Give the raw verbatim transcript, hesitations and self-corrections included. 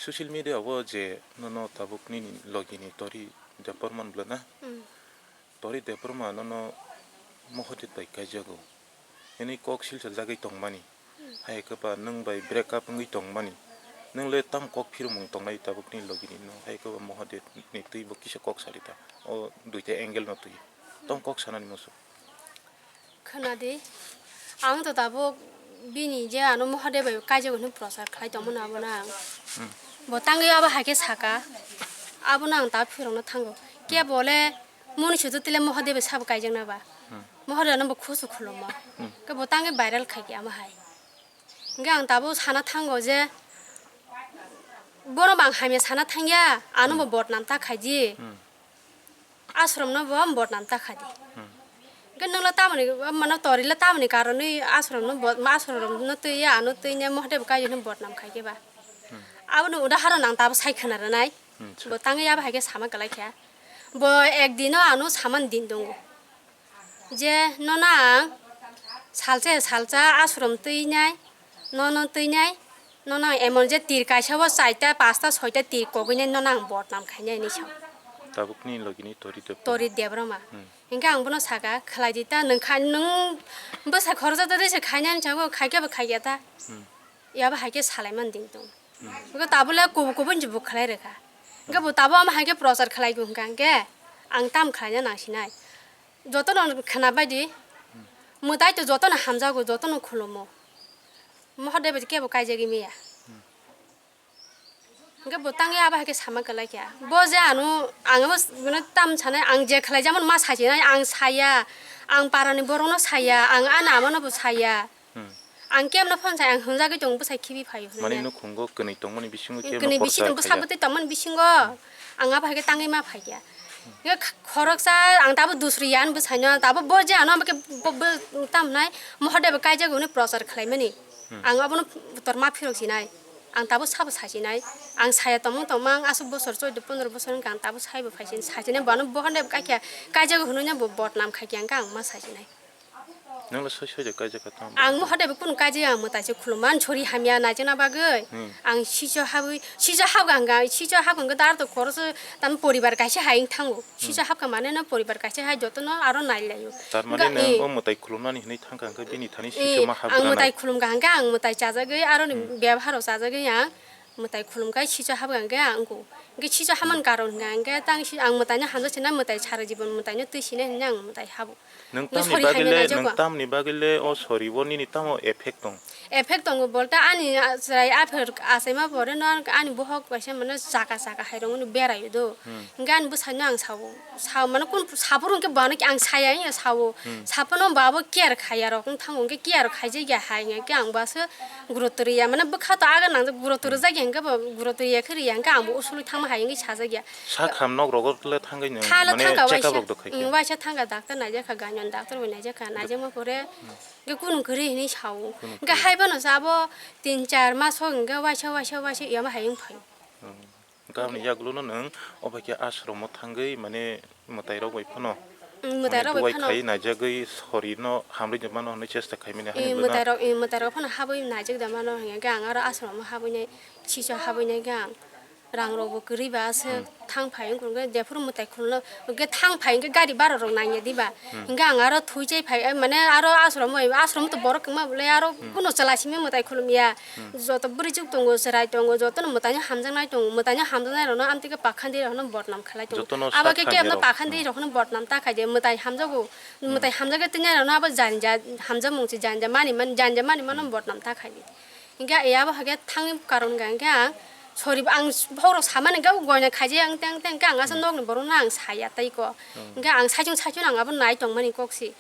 Social media o je nono tabuk nini logi ni Tori Debbarma bwlana? Hmm. Tori Debbarma nono Mahadev bai kaijago. Nini kok silsa jagwi tongmani. Hmm. Hai khe ba nwng bai break up wngwi tongmani. Nwng le tam kok phirmung tongnai tabuk nini logi ni no. Hai khe ba Mahadev ni twi bo kisa kok sari ta. O duita angle no twi. Tam kok sanani musu. Khwnadi, ang to tabuk bini je ano Mahadev bai kaijago hwnwi prochar khlai tongmano abono ang. Hmm. Bo tangwi abo hai khe saka, abono ang ta phirokno thango. Kebo le moni sudu tile Mahadev bai sabo kaijakna ba? Hmm. Mahadev no bo khusu khulumma. Hmm. Khe bo tangwi viral khai khe amo hai. Hingke ang tabuk sana thango je, bono bo ang hamya sana thangya, ano bo Hmm. bodnam ta khaidi. Hmm. Ashram no bo bodnam ta khaidi. Hmm. Hingke nwng le tamoni, mano Tori le tamoni karonwi ashram no bo-, ashram no twi ya, ano twi ne Mahadev kaiyo no bodnam khai khe ba. Hmm. Abono udaharon ang tabuk sai khna rwnai. Hmm, sir. Bo tangwi abo hai khe sama kwlai kha. Bo ek dino ano saman din tongo. Je nono ang salsa salsa ashram twi nai, nono twi nai, nono ang emon je tir kaisa o chaita, pasta, soita tir kogwi nai nono ang bodnam khai nai hinwi sao. Tabuk ni logi ni Tori Debbarma. Tori Debbarma. Hmm. Hingke ang bono saka, khlai di ta, nwng khai, nwng bwsa khoroksa twi se khai nai hinwi sao, khai khe bo khai ya ta. Hmm. Yabo hai khe salai man din tong. Hmm. Bo tabuk le kubu kubu hinwi bo khlai rwkha. Hingke bo tabuk amo hai khe prochar khlai go hingka hingke ang tam khlai na nang sinai. Jotono khna bai di. Mwtai to jotono hamjago, jotono khulumo. Mahadev bai kebo kaijagwi maya. Hwnkhe bo tangwi abo hai khe sama kwlai kha. Bo je ano, ang abo s-, mane tam sanai, ang je khlai jamani ma sai sinai, ang saya, ang parani borokno saya, ang ani amano bo saya. Hmm. Ang kemno phone sai, ang hwnjagwi tongo, bwsai khibi phaio hwnwi. Mane nukhungo kwnwi tongmani bisingo kemno kwnwi bisi prochar tong, bwsa khaiya. Bwtwi tongmani bisingo. Hmm. Ang abo hai khe tangwi ma phaikha. Hwnkhe kh-, khoroksa ang tabuk dusri ya ani bwsaino, tabuk bo je ano abo khe bo, bo, tamo hwnai Mahadev kaijagwi hwnwi prochar khlaimani. Hmm. Ang abono tor ma phirok sinai. Ang tabuk sabo sai sinai. Ang saya tongmung tongmang aswk bosor, choudo pondro bosor wngkha ang tabuk saibo phai sinai, sai sinai bo ano Mahadev kaikha, kaijagwi hwnwi no bo bodnam khaikha hwnkhe ang ma sai sinai. Nwng le soi soi de kaijak kha tamo? Ang Mahadev kunu kaijak ya, ang mwtai se khulumma, ani sori hamya naijakna bagwi. Hmm. Ang sicho habwi, sicho habkha hwnkha, sicho habkha hwnkhe daro to khoroksa tamo poribar kaisa hai wng thango. Hmm. Sicho habkha mane no poribar kaisa hai jotono aro nai laio. Tar mane hwnkha, nwng eh, o mwtai khulumnani hinwi thangkha hwnkhe bini thani eh, sicho ma habkha ang mwtai nai. Khulumkha hwnkhe ang mwtai chajagwi aro ni hmm, bebharo chajagwi ang mwtai khulumkha, sicho habkha hwnkhe ang wngkha. Hwnkhe sicho hamani karon hwnkha hwnkhe tang si-, ang mwtaino hamjak sinai, mwtai sara jibon mwtaino twi sinai hinwi ang mwtai habo. Nwng tamni bagwi le, nwng tamni bagwi le o sori o nini tamo effect tong? Effect tongo bolte ani, ah, chwrai aphel achaima pore no ani bohok kaisa mane chaka chaka hai rok no beraio do. Hmm. Hwnkhe ani bwsaino ang sao, sao mane kun saphuru hwnkhe bo ano ang saya wngya sao. Hmm. Saphano bo abo care khaiya rok wng thango, hwnkhe care khaijakya hai hwnkhe ang bo aswk guruto rwya, mane bwkha to aga nangjak guruto rwjakya hwnkhe bo guruto rwya khe rwya hwnkhe ang bo usulwi thangma hai wngwi sajakya. Sak ham nok rogo le thangwi nwng mane check up rok do khai khe? Waisa thangkha, doctor naijakha, ganyan doctor bai naijakha, naijakma pore hwnkhe kunu kwrwi hinwi sao. Kunu kwrwi. Hwnkhe hai bono se abo tin char mas o hwnkhe waisa, waisa, waisa yama hai wng phaio. Hmm. Hwnkhe aboni yagulo no nwng obo khe ashram o thangwi mane mwtai rok bai phano, mm, mwtai rok bai phano duai khai naijagwi sori no hamrwi mano hinwi chesta khaimani hai mwtai rok, eh, mwtai rok phano habwi naijak da mano hwnkhe ang aro ashram o habwi nai, sicho habwi nai khe ang. Rang rok bo kwrwi ba aswk. Hmm. Thang phai wng khe jephuru mwtai khulumno, hwnkhe thang phai hwnkhe gari bara rok nangya diba. Hmm. Hwnkhe ang aro thwi chai phai, mane aro ashram bai, ashram to borok kwma bwle aro hmm, kuno chwla simi mwtai khulum ya. Hmm. Joto bwrwi chuk tongo, chwrai tongo, jotono mwtaino hamjaknai tongo, mwtaino hamjaknai rokno amtwi khe pakhandi rokno bodnam khlai tongo. Jotono abo khe kebno pakhandi rokno bodnam ta khai de, mwtai hamjago, hmm, mwtai hamjakhe tini rokno abo janja hamjakmung se janja mani man, janja mani mano hmm, bodnam ta khai de. Hingke e abo hai khe thangni karon hingka hingke ang sori bo ang bohrok samani hingke goina khaijak ang teng teng hingke ang asa hmm, nokni borokno ang saya tei ko. Hmm. Hingke ang saichung saichung ang abo nai tongmani kok si.